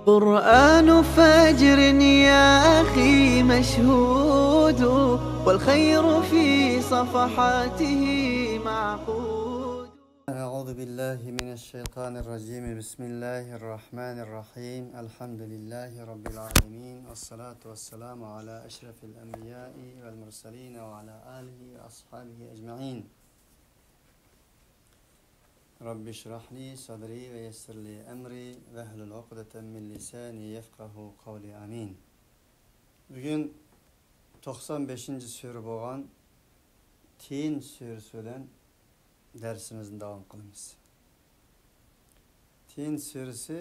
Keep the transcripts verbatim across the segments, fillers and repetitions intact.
قرآن فجر يا أخي مشهود، والخير في صفحاته معقود. أعوذ بالله من الشيطان الرجيم. بسم الله الرحمن الرحيم. الحمد لله رب العالمين، والصلاة والسلام على أشرف الأنبياء والمرسلين وعلى آله وأصحابه أجمعين. رب اشرح لي صدري ويسر لي أمري واحلل عقدة من لساني يفقه قولي. آمين. بۈگۈن توقسان بەشىنچى سۈرە بولغان تىن سۈرىسى بىلەن دەرسىمىزنى داۋام قىلىمىز. تىن سۈرىسى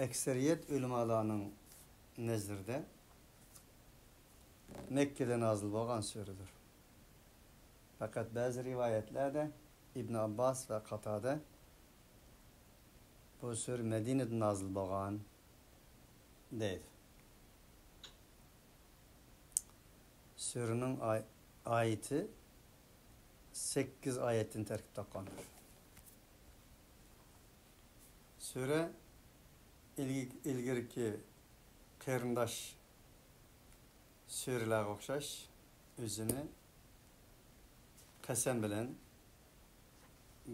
ئەكسەرىيەت ئۆلىمالارنىڭ نەزىرىدە مەككىدە نازىل بولغان سۈرىدۇر. پەقەت بەزى رىۋايەتلەردە ئىبن ئابباس ۋە قاتادە بۇ سۈرە مەدىنىدە نازىل بولغان دەيدۇ. سۈرىنىڭ ئاي-، ئايىتى سەككىز ئايەتتىن تەركىب تاپقاندۇر. سۈرە ئىلگى-، ئىلگىرىكى قېرىنداش سۈرىلەرگە ئوخشاش ئۆزىنى قەسەم بىلەن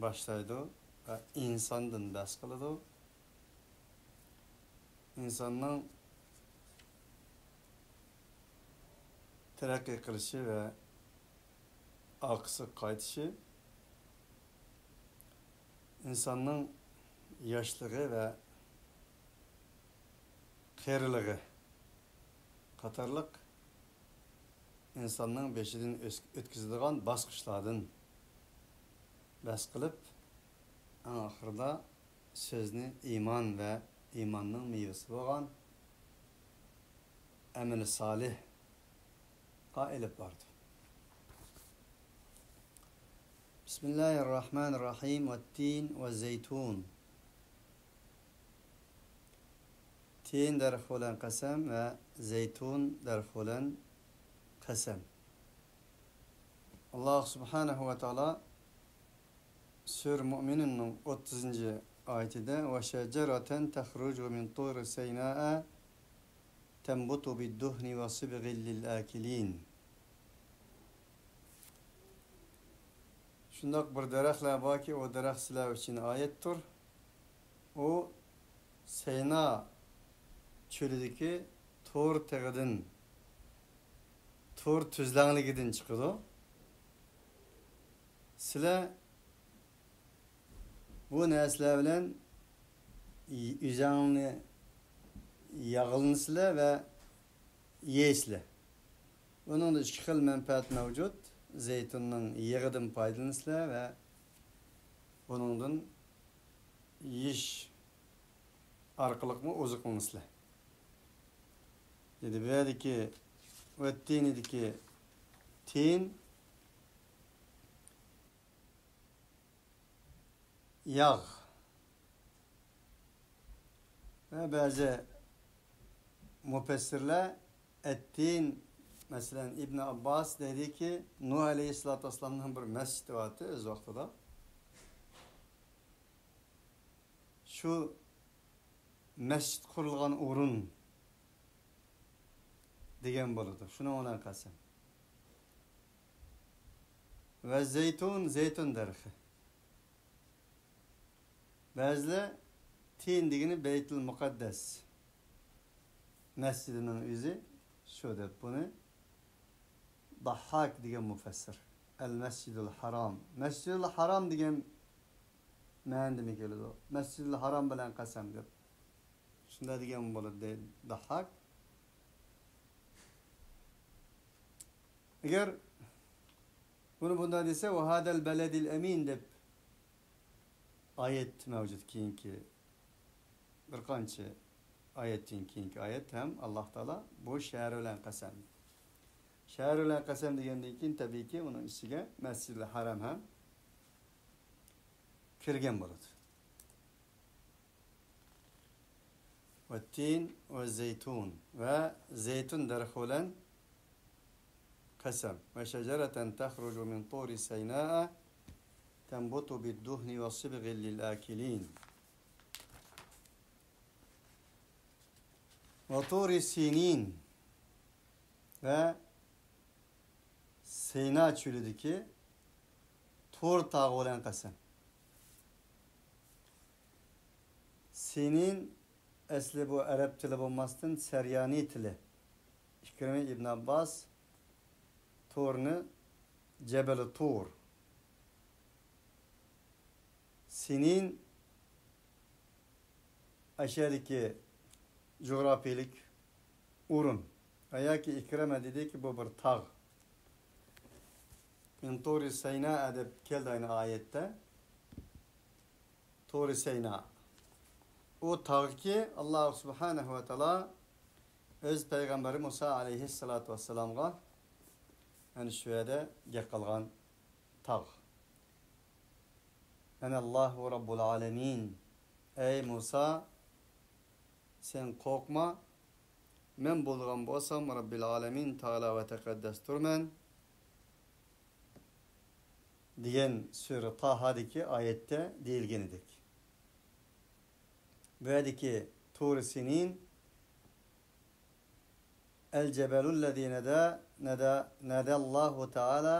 باشلايدۇ ۋە ئىنساندىن بەھس قىلىدۇ. ئىنساننىڭ تەرەققىي قىلىشى ۋە ئارقىسىغا قايتىشى، ئىنساننىڭ ياشلىقى ۋە قېرىلىقى قاتارلىق ئىنساننىڭ بېشىدىن ئۆس-، ئۆتكۈزىدىغان باسقۇچلاردىن بەھس قىلىپ، ئەڭ ئاخىرىدا سۆزنى ئىمان ۋە ئىماننىڭ مېۋىسى بولغان ئەمەلى سالىھقا ئېلىپ باردى. بسم الله الرحمن الرحيم. والتين والزيتون. تىن دەرىخى بىلەن قەسەم ۋە زەيتۇن دەرىخى بىلەن قەسەم. ئاللاھ سۇبھانەھۇ ۋە تائالا سۈرە مۇئمىنۇننىڭ ئوتتۇزىنچى ئايىتىدە، وشجرة تخرج من طور سيناء تنبت بالدهن وصبغ للآكلين. شۇنداق بىر دەرەخلەر باركى، ئۇ دەرەخ سىلەر ئۈچۈن ئايەتتۇر. ئۇ سەينا چۆلىدىكى تۇر تېغىدىن، تۇر تۈزلەڭلىكىدىن چىقىدۇ. سىلەر بۇ نەرسىلەر بىلەن ئۆزەڭنى ياغلىنىسىلەر ۋە يەيسىلەر. بۇنىڭدا ئىككى خىل مەنپەئەت مەۋجۇت. زەيتۇننىڭ يېغىدىن پايدىلىنىسىلەر ۋە بۇنىڭدىن يېيىش ئارقىلىقمۇ ئوزۇقلىنىسىلەر. دېدى، بۇ يەردىكى ۋەتتىنىدىكى تىن ياغ. ۋە بەزى مۇپەسسىرلەر ئەتتىن، مەسىلەن، ئىبن ئابباس دەيدىكى، نۇھ ئەلەيھىسسالاتۇ ۋەسسالامنىڭ بىر مەسچىتى بارتى ئۆز ۋاقتىدا. شۇ مەسچىت قۇرۇلغان ئورۇن دېگەن بولىدۇ. شۇنىڭ بىلەن قەسەم. ۋە زەيتۇن، زەيتۇن دەرىخى. بەزىلەر تىن دېگىنى بەيتۇل مۇقەددەس مەسچىتىنىڭ ئۆزى شۇ دەپ، بۇنى داھھاك دېگەن مۇپەسسىر. ئەل مەسجىدۇل ھارام. مەسجىدۇل ھارام دېگەن مەنىدىمۇ كېلىدۇ. مەسجىدۇل ھارام بىلەن قەسەم دەپ. شۇنداق دېگەن بولىدۇ، دەيدۇ داھھاك. ئەگەر بۇنى بۇنداق دېسە، ۋەھادەل بەلەدىل ئەمىن دەپ ئايەت مەۋجۇت. كېيىنكى بىر قانچە ئايەتتىن كېيىنكى ئايەت ھەم ئاللاھ تائالا بۇ شەھەر بىلەن قەسەم. شەھەر بىلەن قەسەم دېگەندىن كېيىن، تەبىئىيكى، ئۇنىڭ ئىچىگە مەسجىدىل ھارام ھەم كىرگەن بولىدۇ. ۋەتتىن ۋەززەيتۇن، ۋە زەيتۇن دەرىخى بىلەن قەسەم. ۋەشەجەرەتەن تەخرۇجۇ مىن تۇرِ سەيناء تەنبۇتۇ بىددۇھنى ۋەسىبغىن لىلئاكىلىن. ۋە تۇرى سىنىن ۋە سەينا چۆلىدىكى تۇر تاغى بىلەن قەسەم. سىنىن ئەسلى بۇ ئەرەب تىلى بولماستىن، سەريانىي تىلى. ئىكرىمە ئىبن ئابباس تۇرنى جەبەلى تۇر، سىنىن ئەشەدىكى جۇغراپىيىلىك ئورۇن. ۋە ياكى ئىكرىمە دېدىكى، بۇ بىر تاغ. مىن تۇرى سەينا دەپ كەلدى ئەينى ئايەتتە. تۇرى سەينا. ئۇ تاغكى، ئاللا سۇبھانەھۇ ۋە تائالا ئۆز پەيغەمبىرى مۇسا ئەلەيھىسسالاتۇ ۋەسسالامغا، يەنى شۇ يەردە گەپ قىلغان تاغ. ئەنەللاھۇ رەببۇل ئالەمىن. ئەي مۇسا، سەن قورقما، مەن بولغان بولسام رەببىل ئالەمىن تائالا ۋە تەقەددەستۇرمەن، دېگەن سۈرە تاھادىكى ئايەتتە دېيىلگىنىدەك. بۇ يەردىكى تۇرى سىنىن، ئەل جەبەلۇللەزى نەدە، نەدە، نەدەللاھۇ تائالا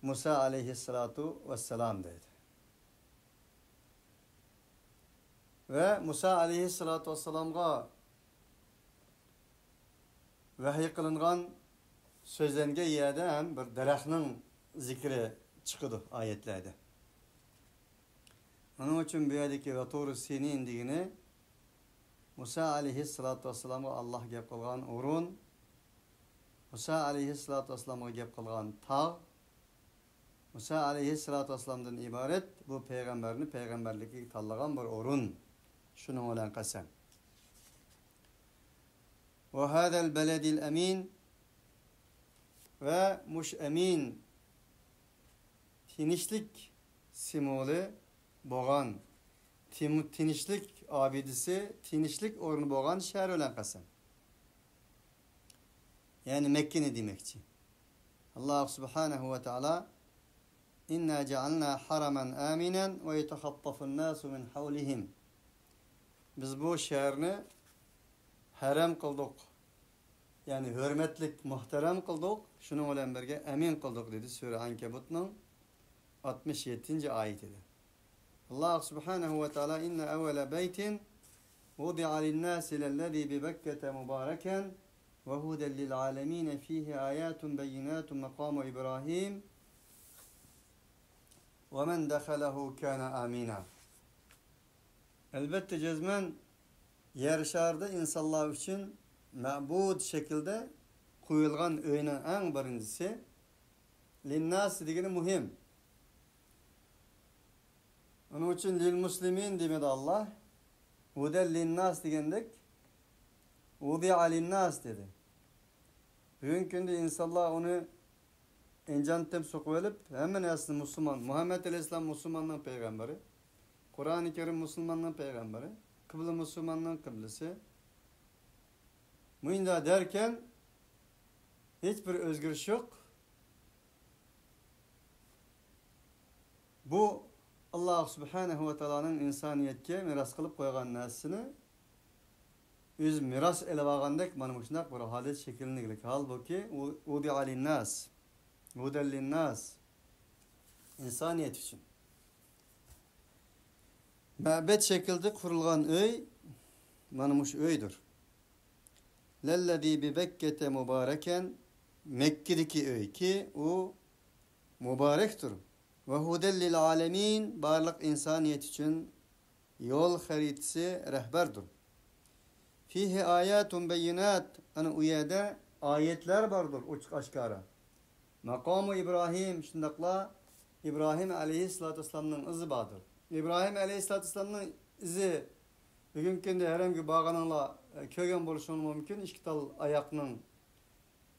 مۇسا ئەلەيھىسسالاتۇ ۋەسسالام دەيدۇ. ۋە مۇسا ئەلەيھىسسالاتۇ ۋەسسالامغا ۋەھىي قىلىنغان، سۆزلەنگەن يەردە ھەم بىر دەرەخنىڭ زىكرى چىقىدۇ ئايەتلەردە. ئۇنىڭ ئۈچۈن بۇ يەردىكى ۋە تۇرى سىنىن دېگىنى مۇسا ئەلەيھىسسالاتۇ ۋەسسالامغا ئاللا گەپ قىلغان ئورۇن، مۇسا ئەلەيھىسسالاتۇ ۋەسسالامغا گەپ قىلغان تاغ، مۇسا ئەلەيھىسسالاتۇ ۋەسسالامدىن ئىبارەت بۇ پەيغەمبەرنى پەيغەمبەرلىككە تاللىغان بىر ئورۇن. شۇنىڭ بىلەن قەسەم. ۋە ھازەل بەلەدىل ئەمىن، ۋە مۇشۇ ئەمىن، تىنچلىق سىمۋولى بولغان، تىم-، تىنچلىق ئابىدىسى، تىنچلىق ئورنى بولغان شەھەر بىلەن قەسەم. يەنى مەككىنى دېمەكچى. ئاللا سۇبھانەھۇ ۋە تائالا، ئىننا جەئەلنا ھەرەمەن ئامىنەن ۋە يەتەخەتتەفۇن ناسۇ مىن ھەۋلىھىم. بىز بۇ شەھەرنى ھەرەم قىلدۇق، يەنى ھۆرمەتلىك، مۇھتەرەم قىلدۇق، شۇنىڭ بىلەن بىرگە ئەمىن قىلدۇق، دېدى سۈرە ئەنكەبۇتنىڭ ئاتمىش يەتتىنچى ئايىتىدە. ئاللا سۇبھانەھۇ ۋە تائالا، إن أول بيت وضع للناس للذي ببكة مباركا وهدى للعالمين فيه آيات بينات مقام إبراهيم ومن دخله كان آمنا. ئەلۋەتتە، جەزمەن يەر شارىدا ئىنسانلار ئۈچۈن مەبۇد شەكىلدە قويۇلغان ئۆينىڭ ئەڭ بىرىنچىسى، لىنناس دېگىنى مۇھىم. ئۇنىڭ ئۈچۈن لىل مۇسلىمىن دېمىدى ئاللا. ھۇدەل لىنناس دېگەندەك، ۋۇدىئە لىنناس دېدى. بۈگۈنكى كۈندە ئىنسانلار ئۇنى ئىنجان تېم سوقۇۋېلىپ، ھەممە نەرسىنى مۇسۇلمان، مۇھەممەد ئەلەيھىسسالام مۇسۇلماننىڭ پەيغەمبىرى، قۇرئانى كەرىم مۇسۇلماننىڭ پەيغەمبىرى، قىبلە مۇسۇلماننىڭ قىبلىسى. مۇنداق دەركەن، ھېچ بىر ئۆزگىرىش يوق. بۇ، ئاللا سۇبھانەھۇ ۋە تائالانىڭ ئىنسانىيەتكە مىراس قىلىپ قويغان نەرسىسىنى ئۆزى مىراس ئېلىۋالغاندەك، مانا مۇشۇنداق بىر ھالەت شەكىللەنگىلىك. ھالبۇكى، ۋۇدىئە لىنناس، ھۇدەل لىنناس، ئىنسانىيەت ئۈچۈن مەبەد شەكلىدە قۇرۇلغان ئۆي مانا مۇشۇ ئۆيدۇر. لەللەزى بىبەككەتە مۇبارەكەن، مەككىدىكى ئۆيكى، ئۇ مۇبارەكتۇر. ۋە ھۇدەل لىل ئالەمىن، بارلىق ئىنسانىيەت ئۈچۈن يول خەرىتىسى، رەھبەردۇر. فىھى ئاياتۇن بەييىنات، ئەنە ئۇ يەردە ئايەتلەر باردۇر، ئوچۇق ئاشكارا. ماقامۇ ئىبراھىم، شۇنداقلا ئىبراھىم ئەلەيھىسسالاتۇ ۋەسسالامنىڭ ئىزى باردۇر. ئىبراھىم ئەلەيھىسسالاتۇ ۋەسسالامنىڭ ئىزى بۈگۈنكى كۈندە ھەرەمگە بارغىنىڭلار، ئە، كۆرگەن بولۇشىڭلار مۇمكىن، ئىككى تال ئاياقنىڭ،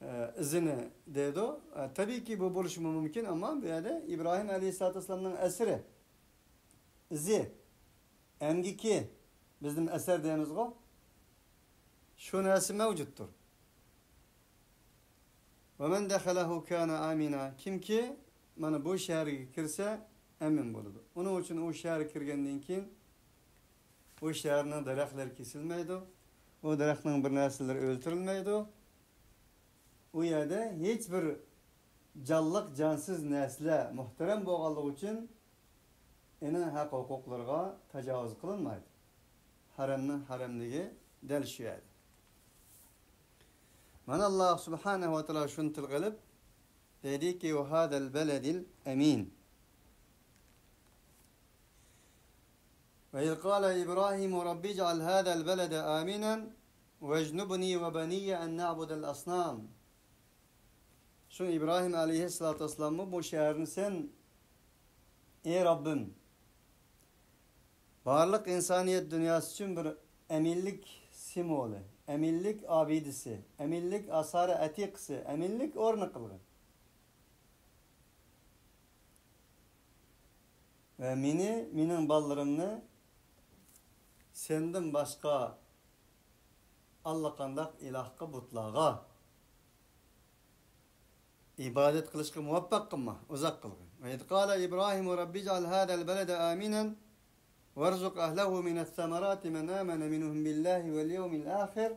ئە، ئىزىنى دەيدۇ. ئە، تەبىئىيكى، بۇ بولۇشىمۇ مۇمكىن، ئەمما بۇ يەردە ئىبراھىم ئەلەيھىسسالاتۇ ۋەسسالامنىڭ ئەسىرى، ئىزى، ئەمگىكى، بىزدىن ئەسەر دەيمىزغۇ، شۇ نەرسە مەۋجۇتتۇر. ۋەمەن دەخەلەھۇ كانە ئامىنا. كىمكى مانا بۇ شەھەرگە كىرسە، ئەمىن بولىدۇ. ئۇنىڭ ئۈچۈن ئۇ شەھەرگە كىرگەندىن كېيىن، ئۇ شەھەرنىڭ دەرەخلىرى كېسىلمەيدۇ. ئۇ دەرەخنىڭ بىر نەرسىلىرى ئۆلتۈرۈلمەيدۇ. ئۇ يەردە ھېچ بىر جانلىق، جانسىز نەرسىلەر مۇھتەرەم بولغانلىقى ئۈچۈن ئېنىڭ ھەق ھوقۇقلىرىغا تاجاۋۇز قىلىنمايدۇ. ھەرەمنىڭ ھەرەملىكى دەل شۇ يەردە. مانا، ئاللا سۇبھانەھۇ ۋە تائالا شۇنى تىلغا ئېلىپ دەيدىكى، «وهذا البلد الأمين». وإذ قال إبراهيم رب اجعل هذا البلد آمنا واجنبني وبني أن نعبد الأصنام. شۇ ئىبراھىم ئەلەيھىسسالاتۇ ۋەسسالاممۇ بۇ شەھەرنى سەن، ئەي رەببىم، بارلىق ئىنسانىيەت دۇنياسى ئۈچۈن بىر ئەمىنلىك سىمۋولى، ئەمىنلىك ئابىدىسى، ئەمىنلىك ئاسارە ئەتىقىسى، ئەمىنلىك ئورنى قىلغىن. ۋە مېنى، مېنىڭ بالىلىرىمنى سەندىن باشقا ئاللىقانداق ئىلاھقا، بۇتلارغا ئىبادەت قىلىشقا مۇۋەپپەق قىلما، ئۇزاق قىلغىن. وإذ قال إبراهيم رب اجعل هذا البلد آمنا وارزق أهله من الثمرات من آمن منهم بالله واليوم الآخر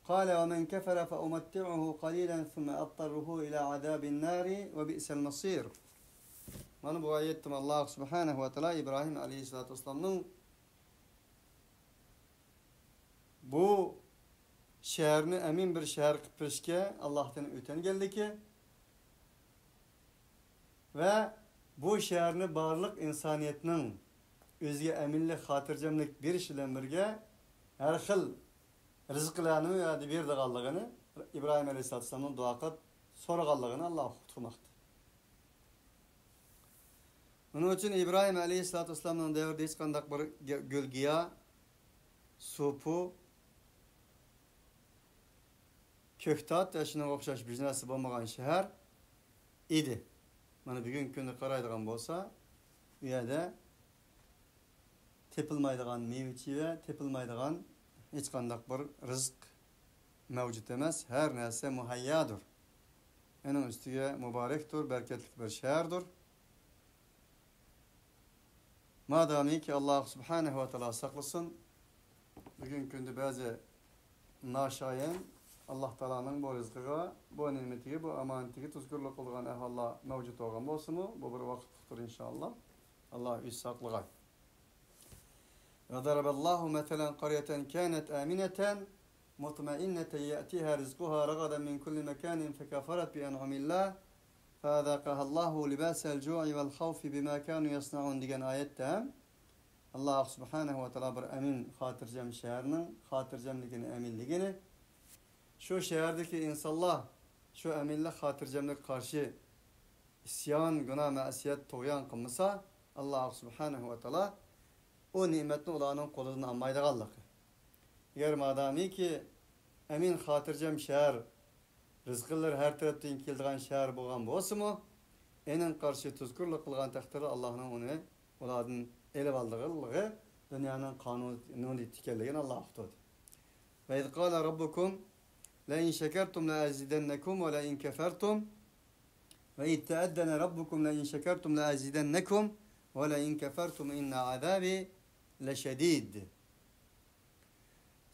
قال ومن كفر فأمتعه قليلا ثم أضطره إلى عذاب النار وبئس المصير. مانا بۇ ئايەتتىمۇ ئاللا سۇبھانەھۇ ۋە تائالا ئىبراھىم ئەلەيھىسسالاتۇ ۋەسسالامنىڭ بۇ شەھەرنى ئەمىن بىر شەھەر قىلىپ بېرىشكە ئاللاھتىن ئۆتۈنگەنلىكى ۋە بۇ شەھەرنى بارلىق ئىنسانىيەتنىڭ ئۆزىگە ئەمىنلىك، خاتىرجەملىك بېرىش بىلەن بىرگە، ھەر خىل رىزقىلارنى ئۇ يەردە بېرىدىغانلىقىنى ئىبراھىم ئەلەيھىسسالاتۇ ۋەسسالامنىڭ دۇئا قىلىپ سورىغانلىقىنى ئاللا ئۇقتۇرماقتا. ئۇنىڭ ئۈچۈن ئىبراھىم ئەلەيھىسسالاتۇ ۋەسسالامنىڭ دەۋرىدە ھېچقانداق بىر گە-، گۈل-گىياھ، سۇپۇ، كۆكتات ۋە شۇنىڭغا ئوخشاش بىر نەرسە بولمىغان شەھەر ئىدى. مانا بۈگۈنكى كۈندە قارايدىغان بولسا، ئۇ يەردە تېپىلمايدىغان مېۋە-چېۋە، تېپىلمايدىغان ھېچقانداق بىر رىزىق مەۋجۇت ئەمەس. ھەر نەرسە مۇھەييادۇر. ئۇنىڭ ئۈستىگە مۇبارەكتۇر، بەرىكەتلىك بىر شەھەردۇر. مادامىكى، ئاللا سۇبھانەھۇ ۋە تائالا ساقلىسۇن. بۈگۈنكى كۈندە بەزى ناشايان ئاللا تائالانىڭ بۇ رىزقىغا، بۇ نېمىتىگە، بۇ ئامانىتىگە تۇزكورلۇق قىلىدىغان ئەھۋاللار مەۋجۇت بولغان بولسىمۇ، بۇ بىر ۋاقىتلىقتۇر، ئىنشائاللا. ئاللا ئۆزى ساقلىغاي. وضرب الله مثلا قرية كانت آمنة مطمئنة يأتيها رزقها رغدا من كل مكان فكفرت بأنعم الله فأذاقها الله لباس الجوع والخوف بما كانوا يصنعون دېگەن ئايەتتە ھەم ئاللا سۇبھانەھۇ ۋە تائالا بىر ئەمىن، خاتىرجەم شەھەرنىڭ خاتىرجەملىكىنى، ئەمىنلىكىنى، شۇ شەھەردىكى ئىنسانلار شۇ ئەمىنلىك، خاتىرجەملىككە قارشى ئىسيان، گۇناھ، مەسىيەت، تۇغيان قىلمىسا، ئاللا سۇبھانەھۇ ۋە تائالا ئۇ نېمەتنى ئۇلارنىڭ قولىدىن ئالمايدىغانلىقى. ئەگەر مادامىكى ئەمىن، خاتىرجەم شەھەر، رىزقىلىرى ھەر تەرەپتىن كېلىدىغان شەھەر بولغان بولسىمۇ، ئېنىڭ قارشى تۇزكورلۇق قىلغان تەقدىردە، ئاللانىڭ ئۇنى ئۇلاردىن ئېلىۋالىدىغانلىقى دۇنيانىڭ قانۇنىدا ئىكەنلىكىنى ئاللا ئۇقتۇردى. وإذ قال ربكم لئن شكرتم لأزيدنكم ولئن كفرتم وإذ تأذن ربكم لئن شكرتم لأزيدنكم ولئن كفرتم إن عذابي لشديد.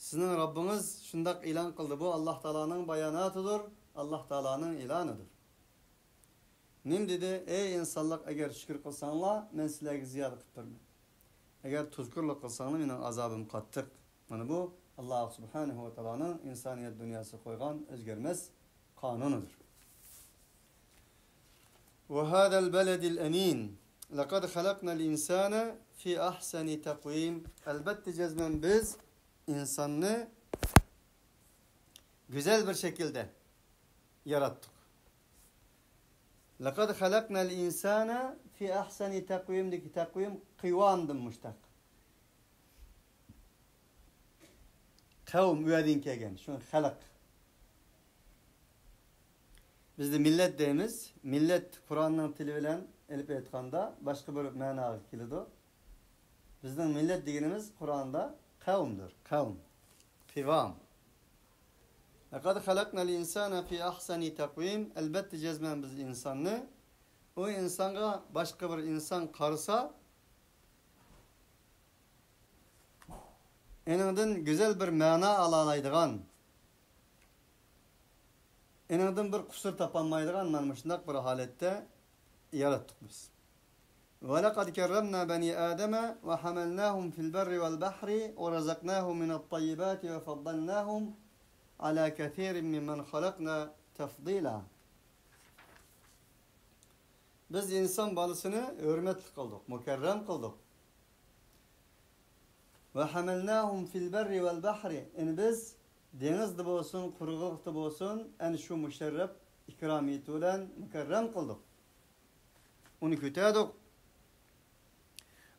سىزنىڭ رەببىڭىز شۇنداق ئېلان قىلدى. بۇ ئاللا تائالانىڭ باياناتىدۇر، ئاللا تائالانىڭ ئېلانىدۇر. نېمە دېدى؟ ئەي ئىنسانلار، ئەگەر شۈكۈر قىلساڭلار، مەن سىلەرگە زىيادە قىلىپ بېرىمەن. ئەگەر تۇزكورلۇق قىلساڭلار، مېنىڭ ئازابىم قاتتىق. مانا بۇ ئاللا سۇبھانەھۇ ۋە تائالانىڭ ئىنسانىيەت دۇنياسىغا قويغان ئۆزگەرمەس قانۇنىدۇر. وهذا البلد الأمين لقد خلقنا الإنسان في أحسن تقويم. ئەلبەتتە، جەزمەن بىز ئىنساننى گۈزەل بىر شەكىلدە ياراتتۇق. لقد خلقنا الإنسان في أحسن تقويم دىكى تەقۋىم قىۋامدىن مۇشتەق. قەۋم ئۇ يەردىن كەلگەن، شۇ خەلق. بىزدە مىللەت دەيمىز. مىللەت قۇرئاننىڭ تىلى بىلەن ئېلىپ ئېيتقاندا باشقا بىر مەناغا كېلىدۇ. بىزنىڭ مىللەت دېگىنىمىز قۇرئاندا قەۋمدۇر، قەۋم. قىۋام. لقد خلقنا الإنسان في أحسن تقويم. ئەلبەتتە جەزمەن بىز ئىنساننى، ئۇ ئىنسانغا باشقا بىر ئىنسان قارىسا، ئېنىڭدىن گۈزەل بىر مەنا ئالالايدىغان، ئېنىڭدىن بىر قۇسۇر تاپالمايدىغان مانا مۇشۇنداق بىر ھالەتتە ياراتتۇق بىز. ولقد كرمنا بني آدم وحملناهم في البر والبحر ورزقناهم من الطيبات وفضلناهم على كثير ممن خلقنا تفضيلا. بىز ئىنسان بالىسىنى ھۆرمەتلىك قىلدۇق، مۇكەررەم قىلدۇق. وحملناهم في البر والبحر، يەنى بىز دېڭىزدا بولسۇن، قۇرغاقتا بولسۇن، ئەنە شۇ مۇشەررەپ ئىكرامىيىتى بىلەن مۇكەررەم قىلدۇق. ئۇنى كۆتەردۇق.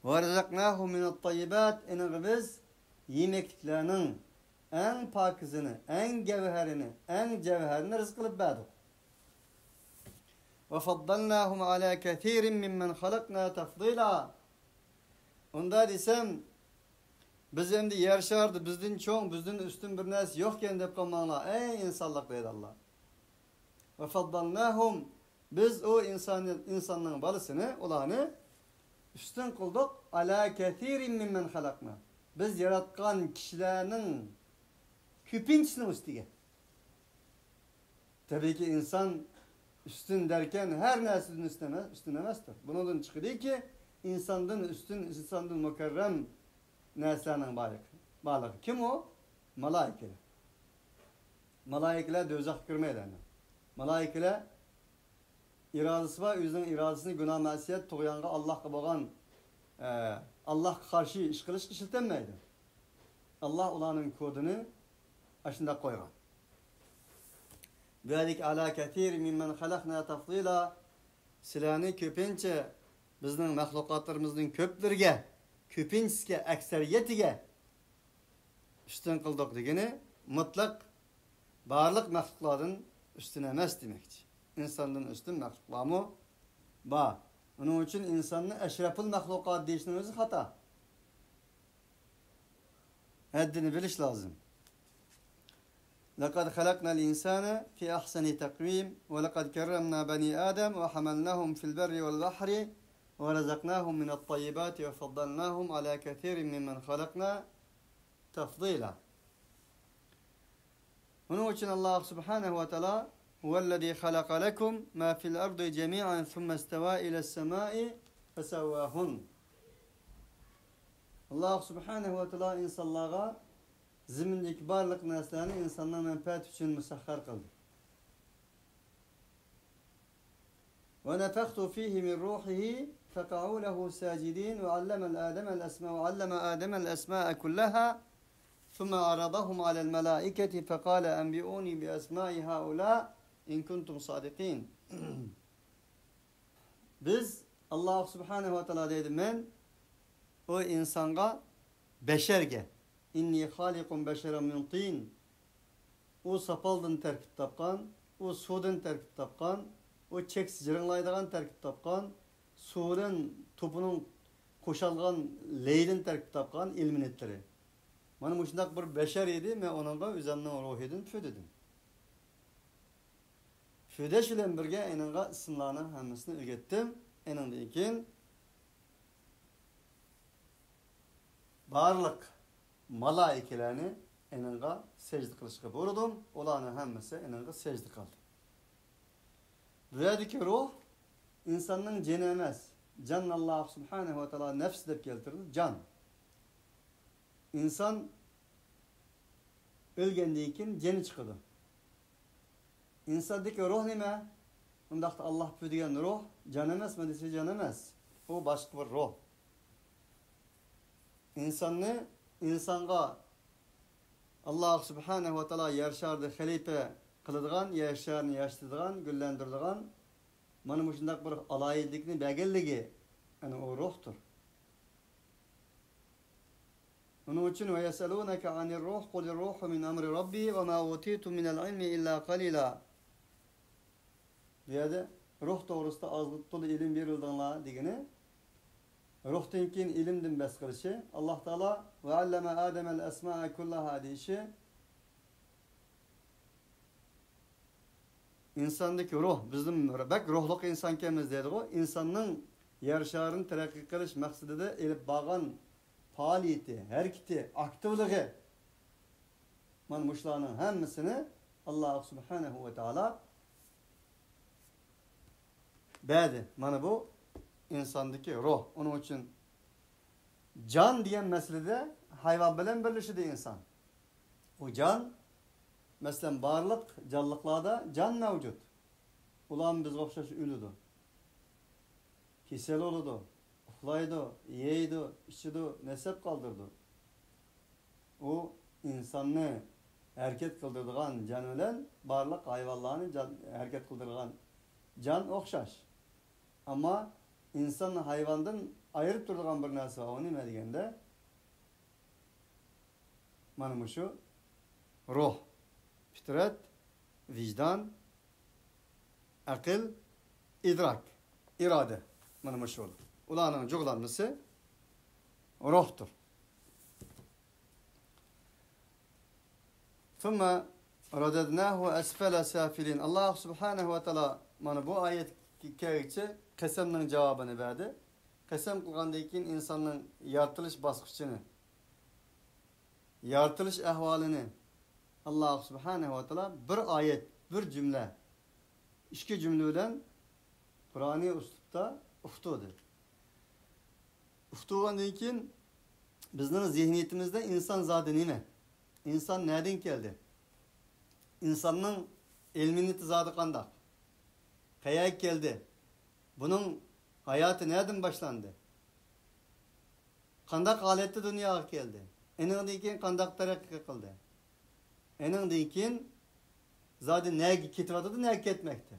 ورزقناهم من الطيبات، ئېنىڭ بىز يېمەكلىكلەرنىڭ ئەڭ پاكىزىنى، ئەڭ گەۋھەرىنى، ئەڭ جەۋھەرىنى رىزىق قىلىپ بەردۇق. وفضلناهم على كثير ممن خلقنا تفضيلا. ئۇندا دېسەم، بىز ئەمدى يەر شارىدا بىزدىن چوڭ، بىزدىن ئۈستۈن بىر نەرسە يوقكەن دەپ قالماڭلار، ئەي ئىنسانلار، دەيدۇ ئاللا. وفضلناهم، بىز ئۇ ئىنسان، ئىنساننىڭ بالىسىنى، ئۇلارنى ئۈستۈن قىلدۇق. على كثير ممن خلقنا، بىز ياراتقان كىشىلەرنىڭ كۆپىنچىسىنىڭ ئۈستىگە. تەبىئىيكى، ئىنسان ئۈستۈن دەركەن، ھەر نەرسىدىن ئۈستۈن ئەمەس، ئۈستۈن ئەمەستۇر. بۇنىڭدىن چىقىدۇكى، ئىنساندىن ئۈستۈن، ئىنساندىن مۇكەررەم نەرسىلەرنىڭ بارلىقى، بارلىقى. كىم ئۇ؟ مالائىكىلەر. مالائىكىلەر دوزاخقا كىرمەيدۇ ئەمدى. مالائىكىلەر ئىرادىسى بار، ئۆزىنىڭ ئىرادىسىنى گۇناھ، مەسىيەت، تۇغيانغا، ئاللاھقا بولغان، ئە، ئاللاھقا قارشى ئىش قىلىشقا ئىشلىتەلمەيدۇ. ئاللاھ ئۇلارنىڭ كودىنى ئاشۇنداق قويغان. بۇ يەردىكى على كثير ممن خلقنا تفضيلا، سىلەرنى كۆپىنچە بىزنىڭ مەخلۇقاتلىرىمىزنىڭ كۆپلىرىگە، كۆپىنچىسىگە، ئەكسەرىيىتىگە ئۈستۈن قىلدۇق دېگىنى مۇتلەق بارلىق مەخلۇقلاردىن ئۈستۈن ئەمەس دېمەكچى. ئىنساندىن ئۈستۈن مەخلۇقلارمۇ بار. ئۇنىڭ ئۈچۈن ئىنساننى ئەشرەپۇل مەخلۇقات دېيىشنىڭ ئۆزى خاتا. ھەددىنى بىلىش لازىم. لقد خلقنا الإنسان في أحسن تقويم ولقد كرمنا بني آدم وحملناهم في البر والبحر ورزقناهم من الطيبات وفضلناهم على كثير ممن خلقنا تفضيلا. ئۇنىڭ ئۈچۈن ئاللاھ سۇبھانەھۇ ۋە تائالا، هو الذي خلق لكم ما في الأرض جميعا ثم استوى إلى السماء فسواهن. ئاللاھ سۇبھانەھۇ ۋە تائالا ئىنسانلارغا زېمىندىكى بارلىق نەرسىلەرنى ئىنساننىڭ مەنپەئەتى ئۈچۈن مۇسەخخەر قىلدى. ونفخت فيه من روحه فقعوا له ساجدين وعلم آدم الأسماء، وعلم آدم الأسماء كلها ثم عرضهم على الملائكة فقال أنبئوني بأسماء هؤلاء إن كنتم صادقين. بىز، ئاللاھ سۇبھانەھۇ ۋە تائالا دەيدۇ، مەن ئۇ ئىنسانغا، بەشەرگە، إني خالق بشرا من طين، ئۇ ساپالدىن تەركىب تاپقان، ئۇ سۇدىن تەركىب تاپقان، ئۇ چەكسىز جىرىڭلايدىغان تەركىب تاپقان، سۇ بىلەن توپىنىڭ قوشالغان لەيدىن تەركىب تاپقان ئېلېمېنتلىرى. مانا مۇشۇنداق بىر بەشەر ئىدى، مەن ئۇنىڭغا ئۆزۈمنىڭ روھىدىن پۈ دېدىم. پۈ دەش بىلەن بىرگە ئېنىڭغا ئىسىملارنىڭ ھەممىسىنى ئۆگەتتىم. ئېنىڭدىن كېيىن بارلىق مالائىكىلەرنى ئېنىڭغا سەجدە قىلىشقا بۇيرۇدۇم. ئۇلارنىڭ ھەممىسى ئېنىڭغا سەجدە قىلدى. بۇ يەردىكى روھ ئىنساننىڭ جېنى ئەمەس. جاننى ئاللاھ سۇبھانەھۇ ۋە تائالا نەپس دەپ كەلتۈردى. جان. ئىنسان ئۆلگەندىن كېيىن جېنى چىقىدۇ. ئىنساندىكى روھ نېمە؟ ئۇنداقتا ئاللاھ پۈ دېگەن روھ جان ئەمەسمۇ دېسە، جان ئەمەس. ئۇ باشقا بىر روھ. ئىنساننى، ئىنسانغا ئاللاھ سۇبھانەھۇ ۋە تائالا يەر شارىدا خەلىپە قىلىدىغان، يەر شارىنى ياشىتىدىغان، گۈللەندۈرىدىغان، مانا مۇشۇنداق بىر ئالاھىدىلىكنى بەرگەنلىكى، ئەنە ئۇ روھتۇر. ئۇنىڭ ئۈچۈن، ويسألونك عن الروح قل الروح من أمر ربي وما أوتيتم من العلم إلا قليلا. بۇ يەردە روھ توغرىسىدا ئازغا تولا ئىلىم بېرىلدىڭلار دېگىنى، روھتىن كېيىن ئىلىمدىن بەس قىلىشى، ئاللاھ تائالا وعلم آدم الأسماء كلها دېيىشى، ئىنساندىكى روھ، بىزدىن بەك روھلۇق ئىنسانكەنمىز دەيدىغۇ، ئىنساننىڭ يەر شارىنى تەرەققىي قىلىش مەقسىتىدە ئېلىپ بارغان پائالىيىتى، ھەرىكىتى، ئاكتىۋلىقى، مانا مۇشۇلارنىڭ ھەممىسىنى ئاللا سۇبھانەھۇ ۋە تائالا بەردى. مانا بۇ ئىنساندىكى روھ. ئۇنىڭ ئۈچۈن جان دېگەن مەسىلىدە ھايۋان بىلەن بىرلىشىدۇ ئىنسان. ئۇ جان، مەسىلەن، بارلىق جانلىقلاردا جان مەۋجۇت. ئۇلارمۇ بىزگە ئوخشاش ئۆلىدۇ. كېسەل بولىدۇ، ئۇخلايدۇ، يەيدۇ، ئىچىدۇ، نەسەب قالدۇرىدۇ. ئۇ ئىنساننى ھەرىكەت قىلدۇرىدىغان جان بىلەن بارلىق ھايۋانلارنى جان، ھەرىكەت قىلدۇرىدىغان جان ئوخشاش. ئەمما ئىنساننى ھايۋاندىن ئايرىپ تۇرىدىغان بىر نەرسە بار. ئۇ نېمە دېگەندە، مانا مۇشۇ روھ، پىترەت، ۋىجدان، ئەقىل، ئىدراك، ئىرادە. مانا مۇشۇ. ئۇلارنىڭ جۇغلانمىسى روھتۇر. ثم رددناه أسفل سافلين. ئاللا سۇبھانەھۇ ۋە تائالا مانا بۇ ئايەت كەلگۈچە قەسەمنىڭ جاۋابىنى بەردى. قەسەم قىلغاندىن كېيىن ئىنساننىڭ يارىتىلىش باسقۇچىنى، يارىتىلىش ئەھۋالىنى ئاللا سۇبھانەھۇ ۋە تائالا بىر ئايەت، بىر جۈملە، ئىككى جۈملە بىلەن قۇرئانىي ئۇسلۇبتا ئۇقتۇردى. ئۇقتۇرغاندىن كېيىن بىزنىڭ زېھنىيىتىمىزدە ئىنسان زادى نېمە؟ ئىنسان نەدىن كەلدى؟ ئىنساننىڭ ئىلمىنىتى زادى قانداق؟ قەيەرگە كەلدى؟ بۇنىڭ ھاياتى نەدىن باشلاندى؟ قانداق ھالەتتە دۇنياغا كەلدى؟ ئېنىڭدىن كېيىن قانداق تەرەققىي قىلدى؟ ئېنىڭدىن كېيىن زادى نەگە كېتىۋاتىدۇ، نەگە كەتمەكتە؟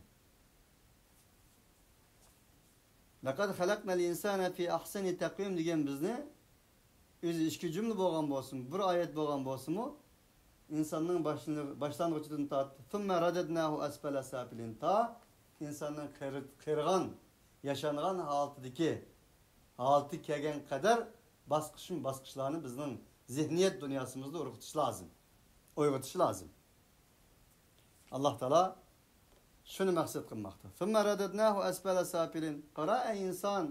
لقد خلقنا الإنسان في أحسن تقويم دېگەن بىزنى ئۆزى ئىككى جۈملە بولغان بولسىمۇ، بىر ئايەت بولغان بولسىمۇ، ئىنساننىڭ باشلىنىغ-، باشلانغۇچىدىن تارتىپ، ثم رددناه أسفل سافلين، تا ئىنساننىڭ قېرى-، قېرىغان، ياشانغان ھالىتىدىكى، ھالىتى كەلگەن قەدەر باسقۇچمۇ باسقۇچلارنى بىزنىڭ زېھنىيەت دۇنياسىمىزدا ئۇرغۇتۇش لازىم، ئويغىتىش لازىم. ئاللا تائالا شۇنى مەقسەت قىلماقتا. ثم رددناه أسفل سافلين. قارا، ئەي ئىنسان،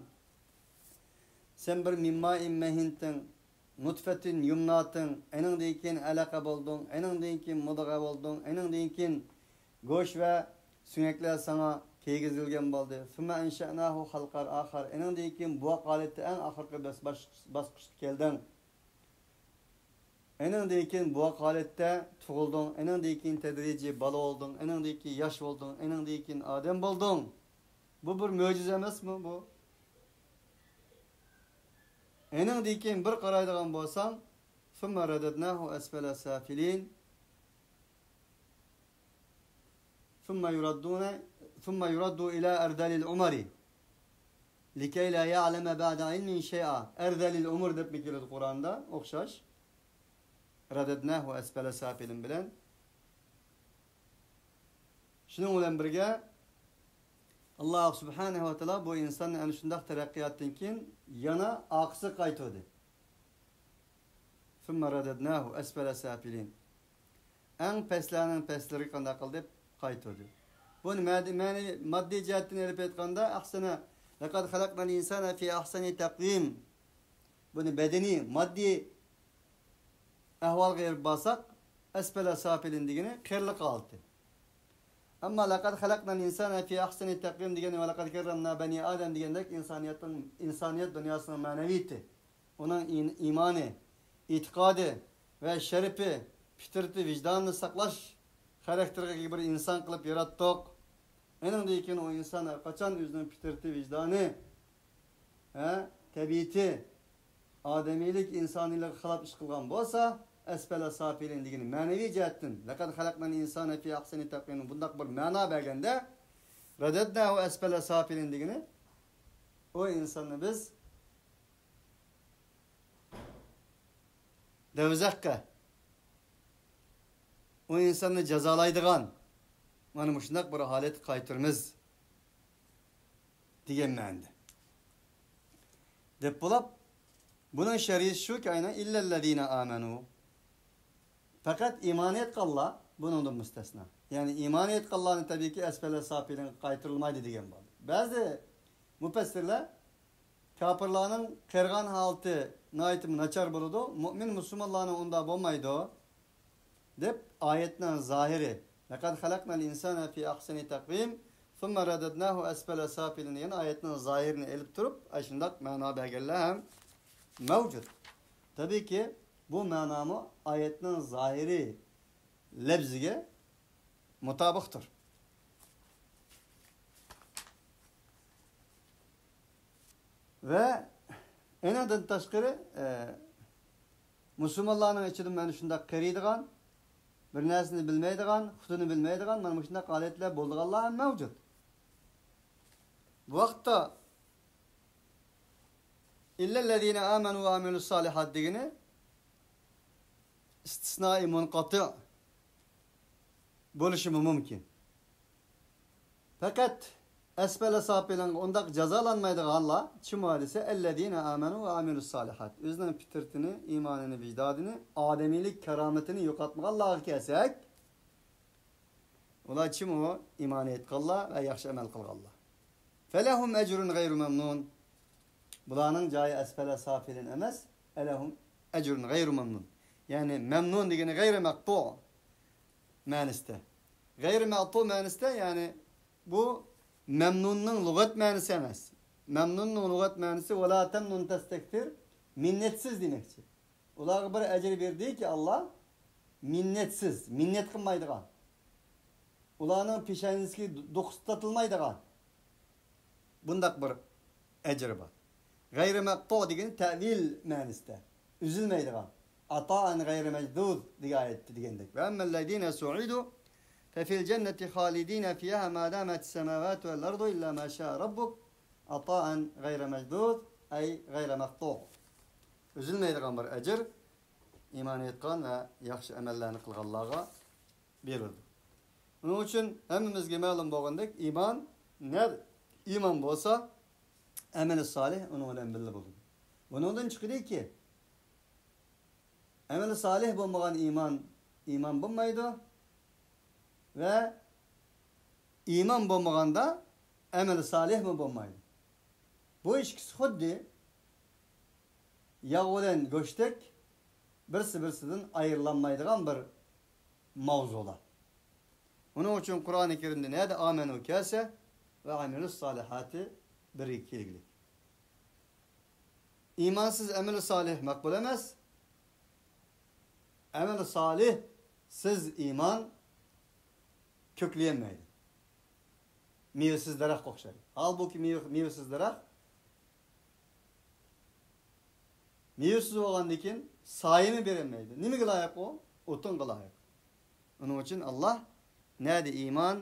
سەن بىر من ماء مهين، نۇتفەتىن يۇمناتىن، ئېنىڭدىن كېيىن ئەلەقە بولدۇڭ، ئېنىڭدىن كېيىن مۇدغە بولدۇڭ، ئېنىڭدىن كېيىن گۆش ۋە سۆڭەكلەر ساڭا كىيگۈزۈلگەن بولدى. ثم أنشأناه خلقا آخر. ئېنىڭدىن كېيىن بوۋاق ھالەتتە ئەڭ ئاخىرقى بەس-، باش-، باسقۇچقا كەلدىڭ. ئېنىڭدىن كېيىن بوۋاق ھالەتتە تۇغۇلدۇڭ، ئېنىڭدىن كېيىن تەدرىجىي بالا بولدۇڭ، ئېنىڭدىن كېيىن ياش بولدۇڭ، ئېنىڭدىن كېيىن ئادەم بولدۇڭ. بۇ بىر مۆجىزە ئەمەسمۇ بۇ؟ ئېنىڭدىن كېيىن بىر قارايدىغان بولساڭ، ثم رددناه أسفل سافلين. ثم يردون، ثم يرد إلى أرذل العمر لكي لا يعلم بعد علم شيئا. ئەرزەلىل ئۇمۇر دەپمۇ كېلىدۇ قۇرئاندا، ئوخشاش. رددناه أسفل سافلين بىلەن. شۇنىڭ بىلەن بىرگە، ئاللا سۇبھانەھۇ ۋە تائالا بۇ ئىنساننى ئەنە شۇنداق تەرەققىياتتىن كېيىن يەنە ئارقىسىغا قايتۇردى. ثم رددناه أسفل سافلين. ئەڭ پەسلەرنىڭ پەسلىرىگە قانداق قىلدى؟ قايتۇردى. بۇنى مەدى-، مەنىۋى، ماددىي جەھەتتىن ئېلىپ ئېيتقاندا، ئەھسەنە، لەقەد خەلەقنەل ئىنسانە فى ئەھسەنى تەقۋىم. بۇنى بەدىنىي، ماددىي ئەھۋالغا ئېلىپ بارساق، ئەسفەلە سافىلىن دېگىنى قېرىلىق ھالىتى. ئەمما لەقەد خەلەقنەل ئىنسانە فى ئەھسەنى تەقۋىم دېگەن ۋە لەقەد كەررەمنا بەنى ئادەم دېگەندەك ئىنسانىيەتنىڭ، ئىنسانىيەت دۇنياسىنىڭ مەنىۋىيىتى، ئۇنىڭ ئىن-، ئىمانى، ئېتىقادى ۋە شەرىپى، پىترىتى، ۋىجدانىنى ساقلاش خاراكتېرىغا ئىگە بىر ئىنسان قىلىپ ياراتتۇق. ئېنىڭدىن كېيىن ئۇ ئىنسان ھەر قاچان ئۆزىنىڭ پىترىتى، ۋىجدانى، ھە، تەبىئىتى، ئادەمىيلىك، ئىنسانىيلىققا خىلاپ ئىش قىلغان بولسا، ئەسپەلە سافىلىن دېگىنى مەنىۋى جەھەتتىن، لەقەد خەلەقنەل ئىنسانە فى ئەھسەنى تەقۋىم، بۇنداق بىر مەنا بەرگەندە، رەدەدنەھۇ ئەسپەلە سافىلىن دېگىنى، ئۇ ئىنساننى بىز دەۋزەخكە، ئۇ ئىنساننى جازالايدىغان مانا مۇشۇنداق بىر ھالەتكە قايتۇرىمىز دېگەن مەنىدە. دەپ بولاپ، بۇنىڭ شەرھى شۇكى، ئەينەن، ئىللەللەزىنە ئامەنۇ. پەقەت ئىمان ئېيتقانلار بۇنىڭدىن مۇستەسنا. يەنى ئىمان ئېيتقانلارنى تەبىئىيكى ئەسپەلە سافىلىنغا قايتۇرۇلمايدۇ دېگەن بولدى. بەزى مۇپەسسىرلەر كاپىرلارنىڭ قېرىغان ھالىتى ناھايىتى ناچار بولىدۇ. مۇئمىن مۇسۇلمانلارنىڭ ئۇنداق بولمايدۇ، دەپ ئايەتنىڭ زاھىرى، لەقەد خەلەقنەل ئىنسانە فى ئەھسەنى تەقۋىم، سۇممە رەدەدناھۇ ئەسفەلە سافىلىن دېگەن ئايەتنىڭ زاھىرىنى ئېلىپ تۇرۇپ، ئاشۇنداق مەنا بەرگەنلەر ھەم مەۋجۇت. تەبىئىيكى، بۇ مەنامۇ ئايەتنىڭ زاھىرى لەپزىگە مۇتابىقتۇر. ۋە ئېنىڭدىن تاشقىرى، ئە، مۇسۇلمانلارنىڭ ئىچىدە مانا شۇنداق قېرىيدىغان، بىر نەرسىنى بىلمەيدىغان، خۇدىنى بىلمەيدىغان، مانا مۇشۇنداق ھالەتلەر بولىدىغانلار ھەم مەۋجۇت. بۇ ۋاقىتتا «ئىللەللەزىنە ئامەنۇ ۋە ئامىلۇسسالىھات» دېگىنى ئىستىسنائى مۇنقەتىئ بولۇشىمۇ مۇمكىن. پەقەت ئەسپەلە ساپىلىنغا ئۇنداق جازالانمايدىغانلار كىم بار دېسە، «ئەللەزىنە ئامەنۇ ۋە ئامىلۇسسالىھات»، ئۆزىنىڭ پىترىتىنى، ئىمانىنى، ۋىجدانىنى، ئادەمىيلىك كارامىتىنى يوقاتمىغانلارغا كەلسەك، ئۇلار كىم ئۇ؟ ئىمان ئېيتقانلار ۋە ياخشى ئەمەل قىلغانلار. «فەلەھۇم ئەجرۇن غەيرۇ مەمنۇن». بۇلارنىڭ جايى ئەسپەلە سافىلىن ئەمەس، «ئەلەھۇم ئەجرۇن غەيرۇ مەمنۇن». يەنى مەمنۇن دېگىنى غەيرى مەقتۇ مەنىسىدە. غەيرى مەقتۇ مەنىسىدە، يەنى بۇ مەمنۇننىڭ لۇغەت مەنىسى ئەمەس. مەمنۇننىڭ لۇغەت مەنىسى «ۋەلا تەمنۇن تەستەكسىر»، مىننەتسىز دېمەكچى. ئۇلارغا بىر ئەجىر بېرىدىكى، ئاللا مىننەتسىز، مىننەت قىلمايدىغان، ئۇلارنىڭ پېشانىسىگە دۇخ تارتىلمايدىغان بۇنداق بىر ئەجىر بار. غەيرى مەقتۇ دېگىنى تەۋىل مەنىسىدە، ئۈزۈلمەيدىغان. «ئاتائەن غەيرى مەجدۇز» دېگەن ئايەتتە دېگەندەك. «ۋە ئەممەللەزىنە سۇئىدۇ فەفىل جەننەتى خالىدىنە فىھا ما دامەتىس سەماۋاتۇ ۋەل ئەرضۇ ئىللا ما شائە رەببۇك ئاتائەن غەيرە مەجدۇز، ئەي غەيرە مەقتۇ». ئۈزۈلمەيدىغان بىر ئەجىر ئىمان ئېيتقان ۋە ياخشى ئەمەللەرنى قىلغانلارغا بېرىلىدۇ. ئۇنىڭ ئۈچۈن ھەممىمىزگە مەلۇم بولغاندەك، ئىمان نەدە ئىمان بولسا، ئەمەلى سالىھ ئۇنىڭ بىلەن بىللە بولىدۇ. بۇنىڭدىن چىقىدۇكى، ئەمەلى سالىھ بولمىغان ئىمان ئىمان بولمايدۇ ۋە ئىمان بولمىغاندا ئەمەلى سالىھمۇ بولمايدۇ. بۇ ئىككىسى خۇددى ياغ بىلەن گۆشتەك، بىرسى بىرسىدىن ئايرىلالمايدىغان بىر ماۋزۇلار. ئۇنىڭ ئۈچۈن قۇرئانى كەرىمدە نەدە ئامەنۇ كەلسە ۋە ئامىلۇس سالىھاتى بىرگە كەلگۈلۈك. ئىمانسىز ئەمەل سالىھ مەقبۇل ئەمەس. ئەمەل سالىھسىز ئىمان كۆكلىيەلمەيدۇ. مېۋىسىز دەرەخكە ئوخشايدۇ. ھالبۇكى، مېۋە، مېۋىسىز دەرەخ مېۋىسىز بولغاندىن كېيىن سايىنى بېرەلمەيدۇ. نېمىگە لايىق ئۇ؟ ئوتۇنغا لايىق. ئۇنىڭ ئۈچۈن ئاللا نەدە ئىمان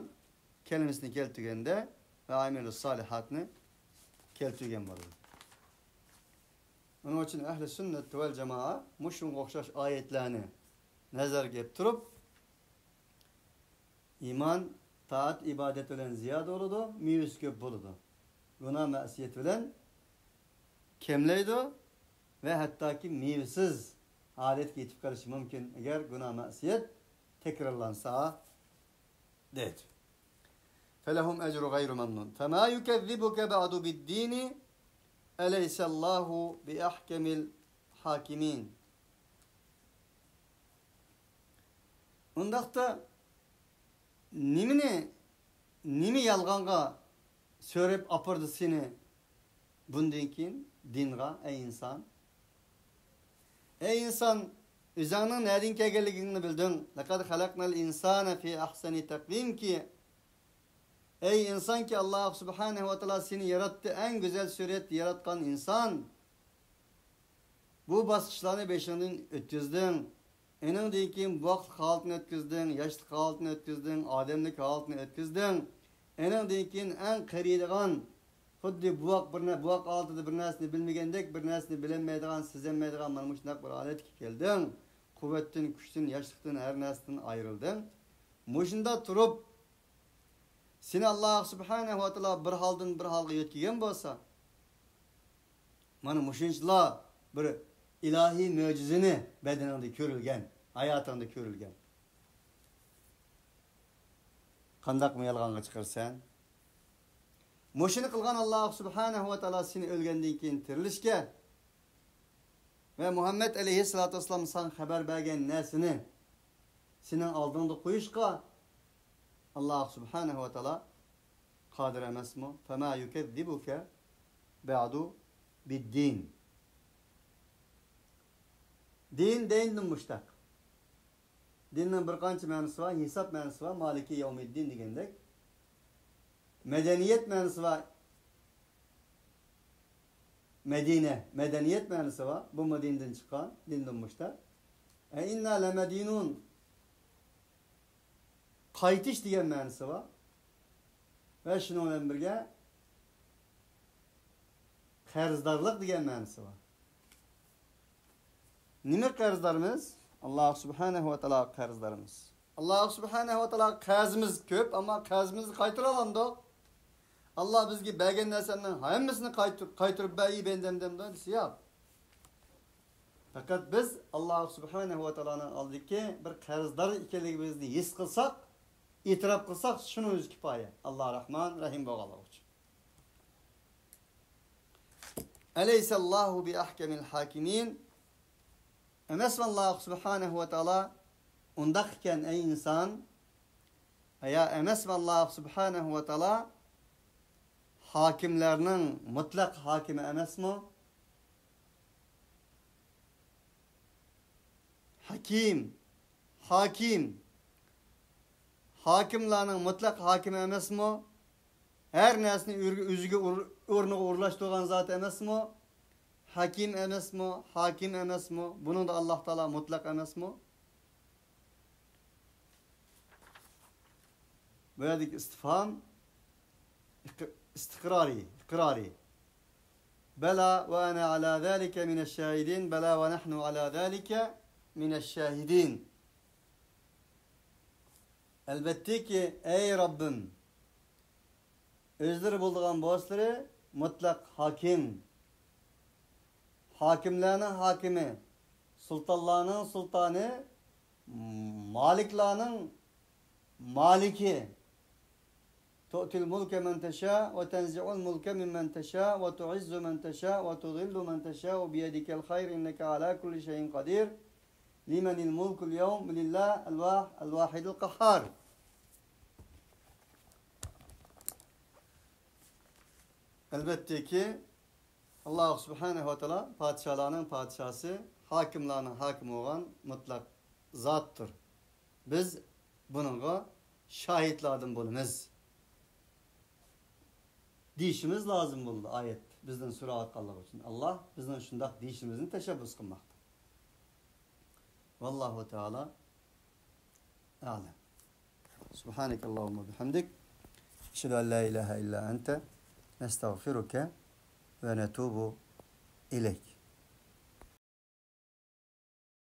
كەلىمىسىنى كەلتۈرگەندە ۋە ئامىلۇس سالىھاتنى كەلتۈرگەن بولىدۇ. ئۇنىڭ ئۈچۈن ئەھلى سۈننەت ۋەل جامائە مۇشۇنىڭغا ئوخشاش ئايەتلەرنى نەزەرگە ئېلىپ تۇرۇپ، ئىمان تائەت ئىبادەت بىلەن زىيادە بولىدۇ، مېۋىسى كۆپ بولىدۇ. گۇناھ مەسىيەت بىلەن كەملەيدۇ ۋە ھەتتاكى مېۋىسىز ھالەتكە يېتىپ قېلىشى مۇمكىن، ئەگەر گۇناھ مەسىيەت تەكرارلانسا، دەيدۇ. فەلەھۇم ئەجرۇ غەيرۇ مەمنۇن. فەما يۇكەززىبۇكە بەئدۇ بىددىنى ئەلەيسەللاھۇ بىئەھكەمىل ھاكىمىن. ئۇنداقتا نېمىنى، نېمە يالغانغا سۆرەپ ئاپىرىدۇ سېنى بۇندىن كېيىن دىنغا، ئەي ئىنسان؟ ئەي ئىنسان، ئۆزۈڭنىڭ نەدىن كەلگەنلىكىڭنى بىلدىڭ. لەقەد خەلەقنەل ئىنسانە فى ئەھسەنى تەقۋىمكى، ئەي ئىنسانكى، ئاللا سۇبھانەھۇ ۋە تائالا سېنى ياراتتى، ئەڭ گۈزەل سۈرەتتە ياراتقان ئىنسان. بۇ باسقۇچلارنى بېشىڭدىن ئۆتكۈزدۈڭ. ئېنىڭدىن كېيىن بوۋاقلىق ھالىتىنى ئۆتكۈزدۈڭ، ياشلىق ھالىتىنى ئۆتكۈزدۈڭ، ئادەملىك ھالىتىنى ئۆتكۈزدۈڭ. ئېنىڭدىن كېيىن ئەڭ قېرىيدىغان، خۇددى بوۋاق بىر نە-، بوۋاق ھالىتىدە بىر نەرسىنى بىلمىگەندەك، بىر نەرسىنى بىلەلمەيدىغان، سېزەلمەيدىغان مانا مۇشۇنداق بىر ھالەتكە كەلدىڭ. قۇۋۋەتتىن، كۈچتىن، ياشلىقتىن، ھەر نەرسىدىن ئايرىلدىڭ. مۇشۇنداق تۇرۇپ، سېنى ئاللا سۇبھانەھۇ ۋە تائالا بىر ھالدىن بىر ھالغا يۆتكىگەن بولسا، مانا مۇشۇنچىلا بىر ئىلاھىي مۆجىزىنى بەدىنىڭدە كۆرۈلگەن، ھاياتىڭدا كۆرۈلگەن. قانداقمۇ يالغانغا چىقىرىسەن؟ مۇشۇنى قىلغان ئاللا سۇبھانەھۇ ۋە تائالا سېنى ئۆلگەندىن كېيىن تىرىلىشكە، ۋە مۇھەممەد ئەلەيھىسسالاتۇ ۋەسسالام ساڭا خەۋەر بەرگەن نەرسىنى سېنىڭ ئالدىڭدا قويۇشقا ئاللاھ سۇبھانەھۇ ۋە تائالا قادىر ئەمەسمۇ؟ فما يكذبك بعد بالدين. دىن دەينىدىن مۇشتەق. دىننىڭ بىر قانچە مەنىسى بار، ھېساب مەنىسى بار، مالىكى يەۋمىددىن دېگەندەك. مەدەنىيەت مەنىسى بار، مەدىنە، مەدەنىيەت مەنىسى بار، بۇمۇ دىندىن چىققان، دىندىن مۇشتەق. ئەئىننا لەمەدىنۇن، قايتىش دېگەن مەنىسى بار. ۋە شۇنىڭ بىلەن بىرگە قەرزدارلىق دېگەن مەنىسى بار. نېمە قەرزدارمىز؟ ئاللاھ سۇبھانەھۇ ۋە تائالاغا قەرزدارمىز. ئاللاھ سۇبھانەھۇ ۋە تائالاغا قەرزىمىز كۆپ، ئەمما قەرزىمىزنى قايتۇرالامدۇق؟ ئاللاھ بىزگە بەرگەن نەرسەمنىڭ ھەممىسىنى قايتۇر-، قايتۇرۇپ بەر، ئى بەندەم دەمدۇ؟ دېسە ياق. پەقەت بىز ئاللاھ سۇبھانەھۇ ۋە تائالانىڭ ئالدىدىكى بىر قەرزدار ئىكەنلىكىمىزنى ھېس قىلساق، ئېتىراپ قىلساق، شۇنىڭ ئۆزى كىپايە. ئاللاھ رەھمان، رەھىم بولغانلىقى ئۈچۈن. ئەلەيسەللاھۇ بىئەھكەمىل ھاكىمىن. ئەمەسمۇ ئاللاھ سۇبھانەھۇ ۋە تائالا ئۇنداق ئىكەن، ئەي ئىنسان؟ ئايا، ئەمەسمۇ ئاللاھ سۇبھانەھۇ ۋە تائالا ھاكىملارنىڭ مۇتلەق ھاكىمى ئەمەسمۇ؟ ھەكىم، ھاكىم. ھاكىملارنىڭ مۇتلەق ھاكىمى ئەمەسمۇ؟ ھەر نەرسىنى ئۆرگە-، ئۆزىگە ئۇر-، ئورنىغا ئورۇنلاشتۇرغان زات ئەمەسمۇ؟ ھەكىم ئەمەسمۇ؟ ھاكىم ئەمەسمۇ؟ بۇنىڭدا ئاللاھ تائالا مۇتلەق ئەمەسمۇ؟ بۇ يەردىكى ئىستىفھام ئىق-، ئىستىقرارى، ئىقرارى. بەلا ۋە ئەنە ئەلا زالىكە مىنەش شاھىدىن، بەلا ۋە نەھنۇ ئەلا زالىكە مىنەش شاھىدىن. ئەلۋەتتىكى، ئەي رەببىم، ئۆزلىرى بولىدىغان بولسىلىرى مۇتلەق ھاكىم، ھاكىملارنىڭ ھاكىمى، سۇلتانلارنىڭ سۇلتانى، مالىكلارنىڭ مالىكى. تؤتي الملك من تشاء وتنزع الملك ممن تشاء وتعز من تشاء وتذل من تشاء بيدك الخير إنك على كل شيء قدير. لمن الملك اليوم؟ لله الواح-، الواحد القهار. ئەلۋەتتىكى، ئاللاھ سۇبھانەھۇ ۋە تائالا پادىشاھلارنىڭ پادىشاھسى، ھاكىملارنىڭ ھاكىمى بولغان مۇتلەق زاتتۇر. بىز بۇنىڭغا شاھىتلاردىن بولىمىز، دېيىشىمىز لازىم بولىدۇ. ئايەت بىزدىن سوراۋاتقانلىقى ئۈچۈن، ئاللاھ بىزنىڭ شۇنداق دېيىشىمىزنى تەشەببۇس قىلماقتا. ۋاللاھۇ تائالا ئەلەم. سۇبھانەكەللاھۇممە بىھەمدىك. ئەشھەدۇ ئەن لا ئىلاھە ئىللا ئەنتە. نەستەغفىرۇكە ۋە نەتۇبۇ ئىلەيك.